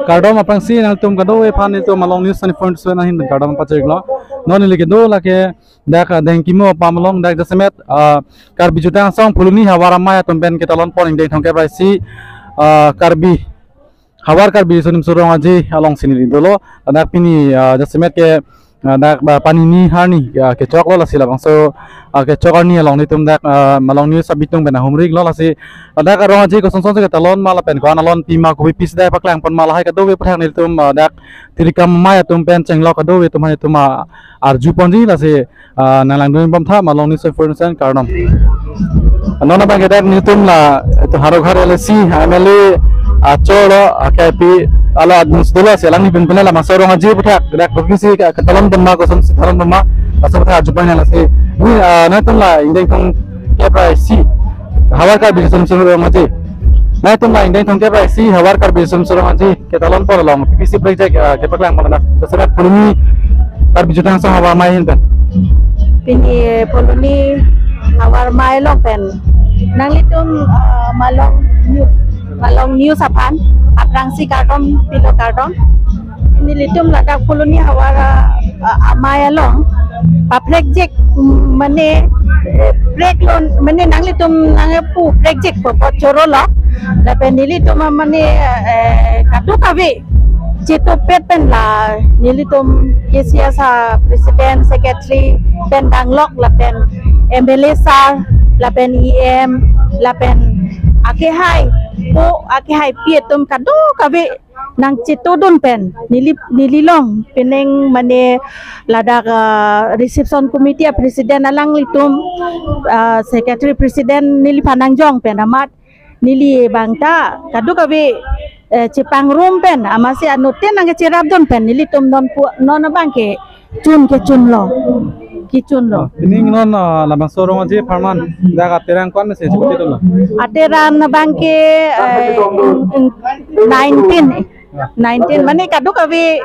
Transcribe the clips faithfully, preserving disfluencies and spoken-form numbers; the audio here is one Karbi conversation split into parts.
Kardom aphrangsi nangtum kadokave aphan itum Malong News twenty-four into seven ahin pen kardom pachiriklo. Non neli kedo lake dak, ah, Dengkimo apam along dak jasemet, ah, Karbi Jutang Asong Phuloni Havar Amei atum pen ketalon pon ingdeng thomkep ra isi, ah, Karbi Havar Karbi Riso Nimso Rong Aje alongsi neli dolo. Dak pini, ah, jasemet ke, ah, dak ba panini harni, ah, kechoklo, lasi labangso, ah, kechok arni along nelitum dak, ah, Malong News abitung pen ahumriklo, lasi, ah, dak Rong Aje kosonson si ketalon ma lapen ko-an alonpi ma, kopi pisi dak paklang pon ma, lahai kadokave aphuthak nelitum, ah, dak Tirikam Amei atum pen chenglok kadokave atum aphan itum, ah, arju ponji, lasi, ah, nanglangdun bom tha Malong News twenty-four into seven, kardom. Non abang ke dak nelitum la, itum Howraghat L A C, M L A, ah, cholo, ah, K P, alo adun si dolo, lasi alangli pen pen labangso Rong Aje aphuthak dak kopi pisi ke-, ketalon pon ma, kosonsi talon pon ma, laso aphuthak arju pon nang, lasi. Ni, ah, nangtum la ingdeng thomkep ra isi Havar Karbi Riso Nimso Rong Aje. Nangtum la ingdeng thomkep ra isi Havar Karbi Riso Nimso Rong Aje ketalon pon along kopi pisi project, ah, kepaklang pon dak jasemet Phuloni Karbi Jutang Asong Havar Amei ahin pen? Pini Phuloni Havar Amei along pen nanglitum, ah, Malong News, Malong News aphan aphrangsi kardom pilo, kardom. Nelitum ladak Phuloni Havar, ah, Amei along paprekjek, mm, mane, eh, preklo, mane nanglitum nangpu prekjekpo apot chorolo. Lapen nelitum mane, eh, kadokave chetupet pen la nelitum K C S a president, secretary pen danglok lapen M L A sir lapen E M lapen akehai po, akehaipi atum kadokave nangchetudun pen neli, neli along pining mane ladak, ah, reception committee a president alanglitum, ah, secretary president neliphan nangjong pen amat neli abang ta kadokave, eh, chepangrum pen amatsi anuttin nangkecherapdun pen nelitum non pu, non abang ke chun kechunlo, kechunlo. Pini non, ah, labangso Rong Aje apharman dak aterang ko-an si chepate dolo? Aterang abang ke, eh, nineteen, nineteen mane kadokave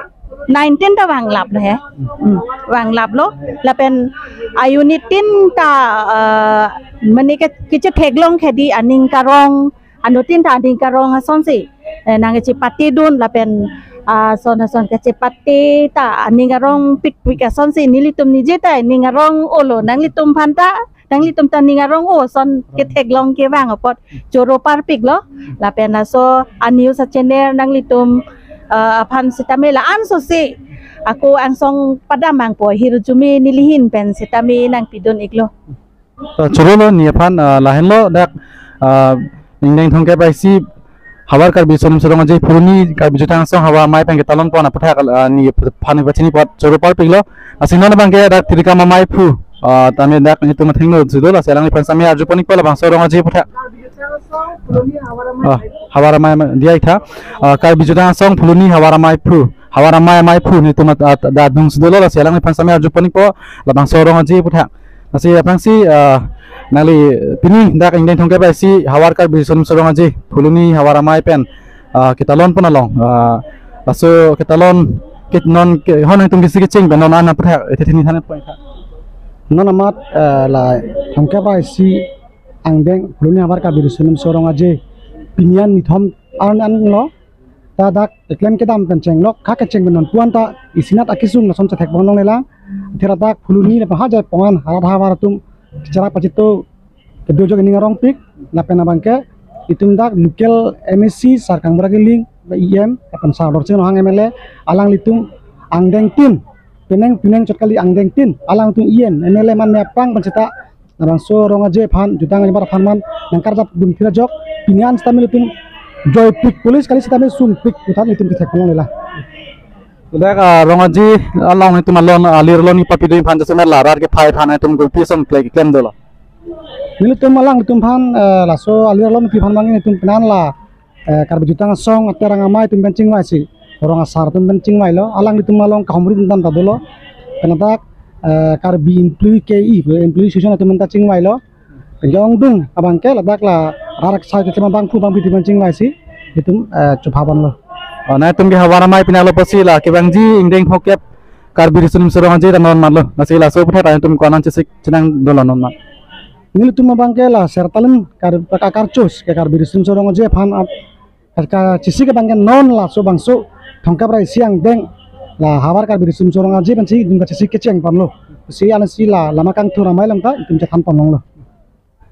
nineteen ta vanglaplo he. Hmm, vanglaplo. Lapen a-unit tin ta, eh, mane ke, kechetheklong hedi aning karong, anuttin ta aning karong asonsi, eh, nangkechepatedun lapen, ah, son son kechepate ta aning arong pikpik asonsi nelitum nije ta aning arong-olo, nanglitum aphan ta, nanglitum ta ning arong-o ason ketheklong kevang apot choro parpiklo. Lapen laso a-news a-channel nanglitum, ah, aphan sitame la-an sosi ako angsong padam nangpo, hirjume nelihin pen sitame nangpidun iklo. To chorolo ni aphan, ah, lahenlo dak, ah, ingdeng thomkep ra isi Havar Karbi Riso Nimso Rong Aje, Phuloni Karbi Jutang Asong Havar Amei pen ketalon pon aphuthak, ah, ni aphan pachini apot choro parpiklo. Lasi non abang ke dak Tirikam Amei aphu, ah, tame dak nelitum athengno si dolo, lasi alangliphan sitame arju pon ikpo labangso Rong Aje aphuthak. Ah, Havar Amei, Amei, diya itha. Ah, Karbi Jutang Asong Phuloni Havar Amei aphu, Havar Amei Amei aphu nelitum at, at, adun si dolo, lasi alangliphan sitame arju pon ikpo labangso Rong Aje aphuthak. Lasi aphrangsi, ah, nangli pini dak ingdeng thomkep ra isi Havar Karbi Riso Nimso Rong Aje Phuloni Havar Amei pen, ah, ketalon pon along, ah, laso ketalon ke non ke hon nangtum kisi kecheng pen non an aphuthak ethe thini than pon tha. Non amat, eh, la thomkep ra isi angdeng Phuloni Havar Karbi Riso Nimso Rong Aje pini an nithom arni anlo. Ta dak keklem kedam pen chenglok, kha kecheng pen non pu-an ta isinat akesung lason chethek pon longle lang. Thera dak Phuloni lapen hajai pon-an harat havar atum cherap pachito kedo jok ining arongpik, lapen abang ke itum dak local M A C sar Kangbura Killing, E M, lapen sar Dorsing Ronghang M L A, alanglitum angdeng tin, penang penang chot kali angdeng tin, alangtum E M, M L A man me aphrang pen seta labangso Rong Aje aphan, Jutang Ajemar aphan man nangkarjapdun thir ajok, pini an sitame nelitum joipik, police kali sitame sungpik, puthan nelitum kethek pon longle lang. Dak, ah, Rong Aje along nelitum alon, ah, alir alonpi pidun aphan jasemet la rat kephai aphan nelitum kopi ason kle-, klem dolo? Nelitum alangtum aphan, eh, laso alir alonpi aphan abang nelitum penan la, eh, Karbi Jutang Asong Aterang Amei atum pen chingvaisi, rong asar atum pen chingvailo, alanglitum along kahumri atum ta dolo. Pen dak, eh, Karbi Employee K E, Employee Association atum pen ta chingvailo. Pen ke ongdung abang ke ladak la rat aksai keklem abangphu abangpi atum pen chingvaisi itum, eh, chopha ponlo. Oh, nangtum ke Havar Amei pini arlo pusi la kevangji ingdeng thomkep Karbi Riso Nimso Rong Aje ta non matlo. Lasi laso aphuthak ta nangtum ko-an chesik chenang dolo non mat? Nelitum abang ke la sertalin kar, ka, karchus ke Karbi Riso Nimso Rong Aje aphan ap, Kachesik abang ke non laso bangso Thongkapra isi angdeng la havar Karbi Riso Nimso Rong Aje pensi itum kachesik kecheng ponlo. Si ansi la lama kangthur amei along ta itum chethan ponlonglo.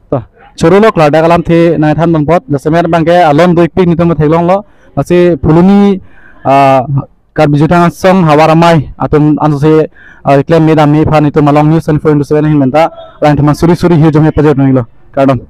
To, choro lo klardak alamthe nangthan ponpot, jasemet abang ke alon do-ikpik netum theklonglo, lasi Phuloni, ah, Karbi Jutang Asong Havar Amei atum ansi, ah, keklem me dam me aphan itum Malong News twenty-four into seven ahin pen ta, lain teman suri suri hirjume pajir nanglo. Kardom.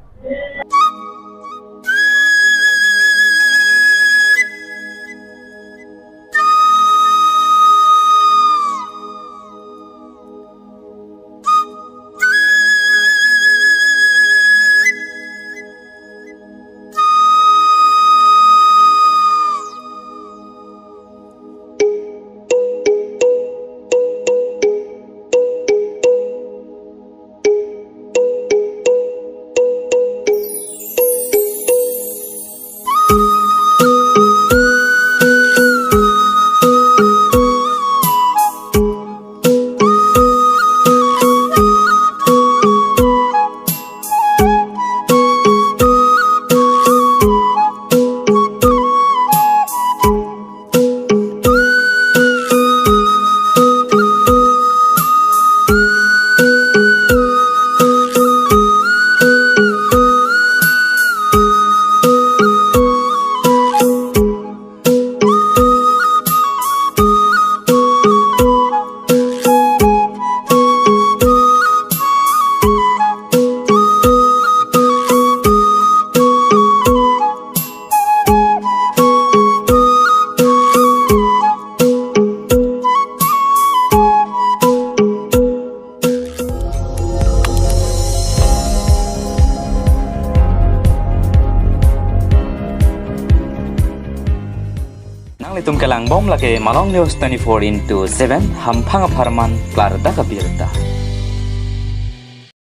Nanglitum kelangbom lake Malong News twenty-four into seven, hamphang apharman klardak abirta.